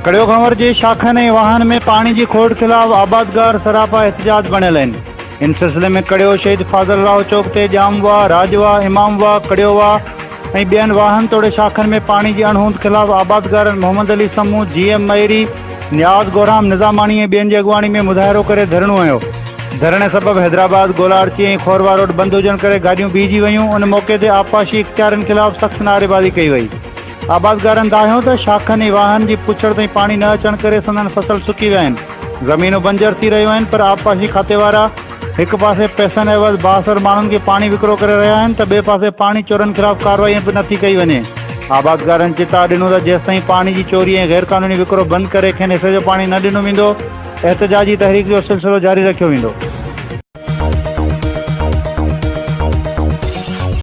ڪڙيو گهنور جي شاخن ۽ واهن ۾ پاڻي جي کوٽ خلاف آبادگار سراپا احتجاج بڻيل آهن. ان سلسلي ۾ ڪڙيو شهيد فاضل راهو چوڪ تي ڄام واهه، راڄ واهه، امام واهه، ڪڙيو واهه ۽ ٻين واهن توڙي شاخن ۾ پاڻي جي اڻهوند خلاف آبادگارن محمد علي سمون، جي ايم مهيري، نياز گورام نظاماڻي ۽ ٻين جي اڳواڻي ۾ مظاهرو ڪري ڌرڻو هنيو. ڌرڻي سبب حيدرآباد، گولاڙچي ۽ کورواهه روڊ بند هجڻ ڪري گاڏيون بيهجي ويون، ان موقعي تي آبپاشي اختيارين خلاف سخت نعريبازي ڪئي وئي. آبادگارن دانهيو ته شاخن ۽ واهن جي پڇڙ تائين پاڻي نه اچڻ ڪري سندن فصل سڪي ويا آهن، زمينون بنجر ٿي رهيون آهن پر آبپاشي کاتي وارا هڪ پاسي پئسن عيوض بااثر ماڻهن کي پاڻي وڪرو ڪري رهيا آهن ته ٻئي پاسي پاڻي چورن خلاف ڪارروائي به نٿي ڪئي وڃي. آبادگارن چتاء ڏنو ته جيستائين پاڻي جي چوري ۽ غيرقانوني وڪرو بند ڪري کين حصي جو پاڻي نه ڏنو ويندو احتجاجي تحريڪ جو سلسلو جاري رکيو ويندو.